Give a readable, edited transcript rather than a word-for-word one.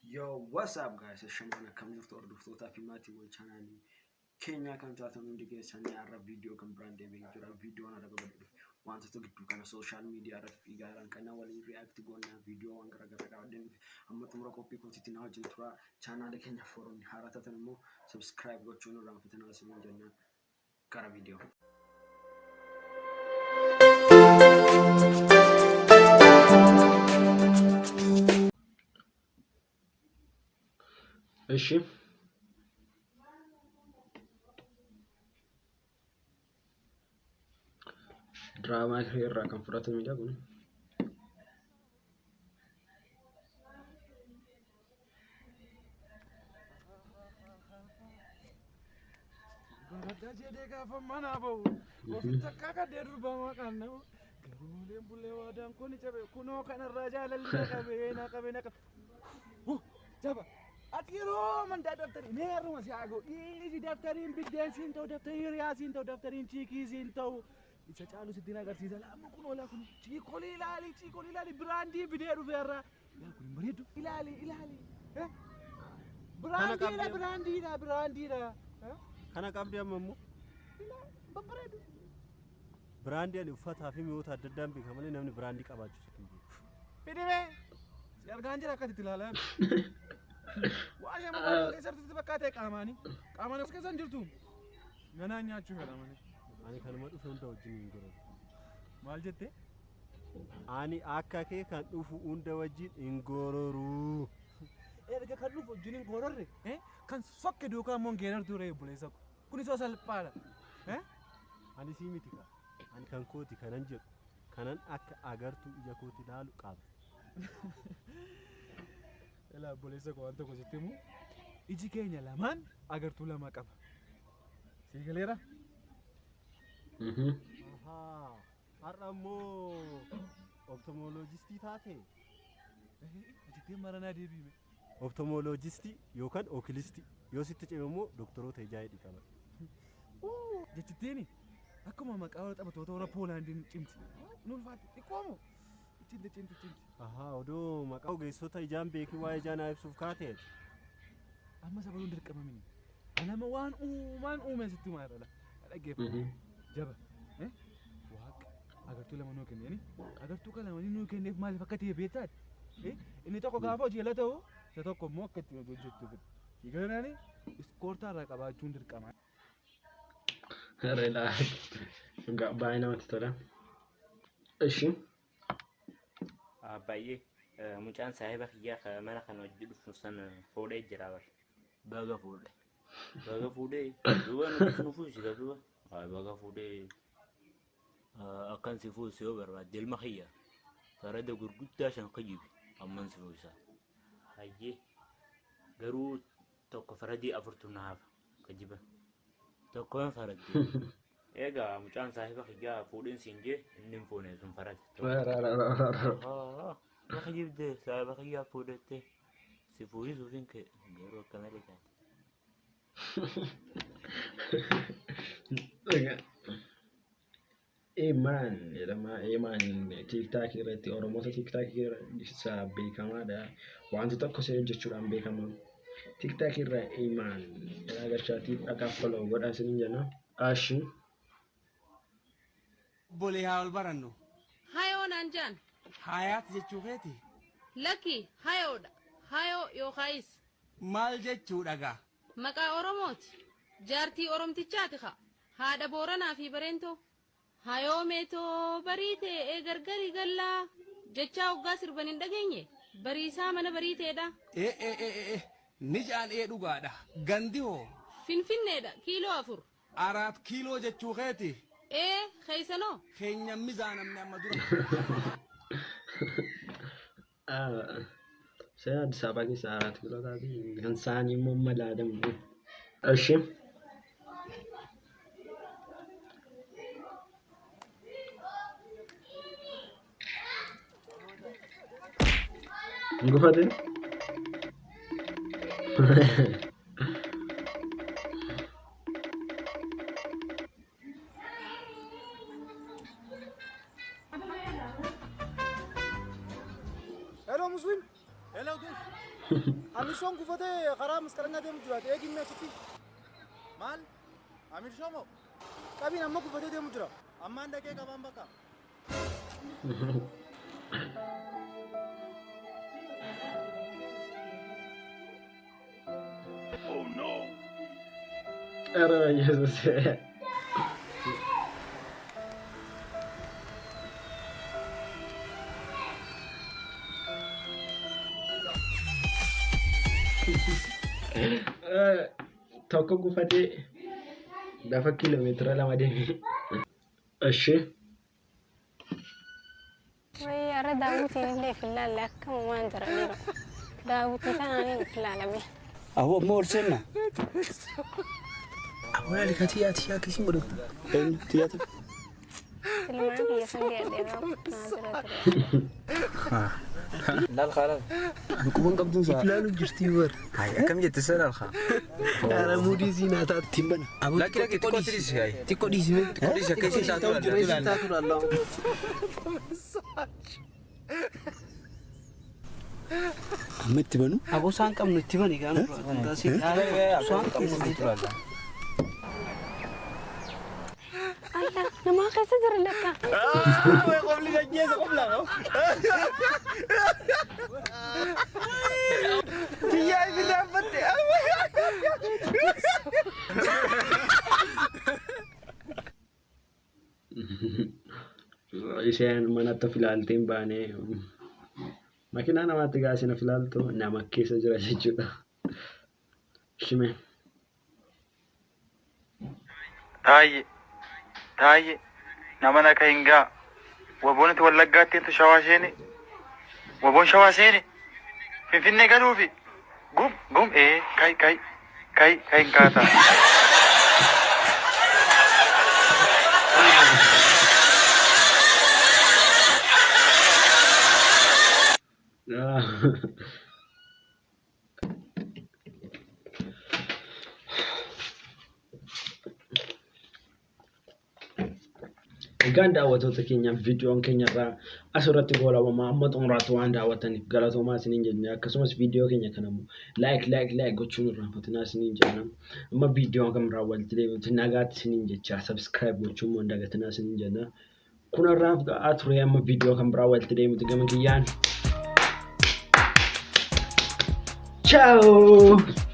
Yo, what's up guys? Shamaan akkam jirtu hordoftootaa fi maatiiwwan chaanaalii keenyaa kan taatan hundi keessanii har'a viidiyoo kan biraan deebi'ee jira. Viidiyoon har'a qabadhee dhufe wantoota gidduu kana sooshaal miidiyaa irratti fiigaa jiran kana waliin react goonaa viidiyoowwan garaagaraa qabadhee dhufe. Amma xumura qophii kootiitti na wajjin turaa. Chaanaalii keenya foorumni haaraa taatan immoo subscribe gochuun irraanfatinaa isiniin jenna gara viidiyoo. እሺ Diraamaa irraa kan fudhatamedha kun. Baraddaa jedhee gaafa manaa bahu ofitti akka kaddee durbaa maqaan na'u garuu maleen bullee waadaan kun cabe kunoo kanarraa jaalalli na qabee na qabee na qabee. Jaba ati yeroo mandaa daftarii mee har'uma si haa ga'u dhiisi daftariin biddeen siin ta'u daftariin riyaa siin ta'u daftariin chiikii siin ta'u isa caalu sittiin agarsiisa laamma kun oolaa kun chiikolii ilaali chiikolii ilaali biraandii fidee dhufe har'a yaa kun hin bareedu ilaali ilaali biraandiidha biraandiidha biraandiidha Kana qabdi amma immoo babbareedu. Biraandii ani uffataa fi mi'oota adda addaan beeka malee namni biraandii qabaachuu sitti hin beeku. Fidimee si argaan jira akkasitti ilaalaa. Waan ishee magaalaa keessa jirtu sitti fakkaatee qaamaanii. Qaamaan as keessa hin jirtu. Ganaan nyaachuu fedha malee. Ani kanuma dhufe hunda wajjin hin gororu. Maal jettee? Ani akka kee kan dhufu hunda wajjin hin gororu. Erga kan dhufu wajjin hin gororre kan sokke duukaa immoo hin geerartuu ree obboleessa ko. Kun isoo salphaadha. Ani sii miti kaa. Ani kan kooti kanan jedhu kanan akka agartuu ija kooti ilaalu qaba. Ilaa obboleessa koo waan tokko sitti himu. Iji keenya lamaan agartuu lama qaba. Sii galeera? Ahaa. Har'a immoo optomooloojistii taate? Jettee maranaa deebiime. Optomooloojistii yookaan okilistii yoo sitti cime immoo doktoroota ijaa hidhi qaban. Jechittiin akkuma maqaa warra taphattoota warra Poolaandiin cimti. Nu ulfaatti xiqqoo moo? Cimti cimti cimti. Ahaa odoo maqaa ogeessota ijaan beekii waa'ee ijaa naa ibsuuf kaate ati. Amma sabaluun dirqama mini. Anama waan uumaan uume sitti himaa irra dhaggeeffadhu. Jaba. Waaqa agartuu lama nuu kenneeni. Agartuu kan lamanii nuu kenneef maaliif akka ta'e beektaa? Inni tokko gaafa hojii ala ta'u isa tokko immoo akka ittiin hojii hojjettuuf. Sigalanaani iskoortaa irraa qabaachuun dirqama. Relax. Dhugaa baay'ee namatti tola. Ishi. Baay'ee mucaan saahiba kiyyaa ka mana kana hojii dhufu san fuudhee jira bar. Baga fuudhe. Baga fuudhee duuba nuti nu fuusisa duuba. Baga fuudhee akkan si fuusu yoo barbaadde ilma kiyya farada gurguddaa shan kijibi amman si fuusa. Hayyee garuu tokko faradii afurtu na hafa kijiba. Tokkoon faraddi. Egaa mucaan saahiba kiyyaa fuudhin siin jee inni hin fuune sun farada. Tokko. Kijibde saahiba kiyyaa fuudhette si fuudhisuuf hin ka'e garuu akka malee taate. Eemaan jedhama. Eemaan tiiktaakii irratti Oromoota tiiktaakii isaa beekamaadha. Wanti tokko ishee hojjechuudhaan beekama. Tiiktaakii irra Eemaan jedhaa galchaatii dhaqaa follow godhaa isiniin jenna. Ashi. Obbolee haa wal barannu. Hayoo naan jaan. Hayaat jechuu keeti? Lakki hayoodha. Hayoo yookaayis. Maal jechuudha gaa? Maqaa Oromooti. Jaartii Oromtichaati ka. Haadha Booranaa fi Bareentoo. Hayoo meetoo bariitee ee gargari gallaa jechaa hoggaa sirban hin dhageenye? Bariisaa mana bariiteedha. Ee ee ee ee ni ja'an ee dhugaadha. Gandi hoo? Finfinneedha kiiloo 4. Araat kiiloo jechuu keeti? Ee keessanoo? Keenya mizaanamne amma dura. Seenaa Addis Ababaa keessa Araat kiiloo taati. Kan isaanii immoo malaadamu. Eshi. Hin gufatin. Muslim. Hello, dude. Amishoon gufatee karaa masqalanyaa deemu jira. Eegin achitti. Maal? Amishoomo? Qabiin amma gufatee deemu jira. Ammaan dhaqee qabaan bakka. ኧረ በኢየሱስ። Tokko gufatee lafa kiiloomeetira 2 deeme. Ishee. Wayii har'a daawwitiin illee if ilaalle akkama waan jira dhiiroo. Daawwitii tanaan if ilaalame. Aboo amma ol seenna. Aboo laali ka tiyyaa tiyyaa akkasiin godhatu. Eenyu tiyyaatu? Tilmaan kiyya san dhiyaadhee naa jira ture. Laal kaa laal. Quban qabduun isaa. Ilaalu jirti bar. Hayi akkam jette sa laal kaa. Yaara muudii sii naa taatu ittiin bana. Aboo Lakki lakki xiqqoo dhiisi hayi. Xiqqoo dhiisi mee. Xiqqoo dhiisi akka isiin taatu laal. Taatu laal. Amma itti banu. Aboo isaan qabnu itti bani gaa nurraa. Isaan qabnu itti laal. Allah namaa keessa jira lakka. Tiyyaa ifirraanfatte. Isheen manatti of ilaaltee hin baane makiinaa namaatti gaasin of ilaaltu nama keessa jira jechuudha. Shime. Taayye taayye nama naka hin gaa waboon itti wallaggaatti intu shawaa seene waboon shawaa seene finfinnee galuufi gum gum ee kai kai kai kai hin kaata. Egaan daawwattoota keenya, viidiyoon keenya irraa asirratti goolabama. Amma xumuraatti waan daawwattaniif galatoomaa isiniin jenna. Akkasumas viidiyoo keenya kana immoo like, like, like gochuun irraanfatinaa isiniin jenna. Amma viidiyoon kam irraa walitti deebinutti nagaatti isiniin jecha, subscribe gochuun immoo hin dagatinaa isiniin jenna. Kun irraaf ga'aa ture. Amma viidiyoo kan biraa walitti deebinutti gama kiyyaan. Ciao!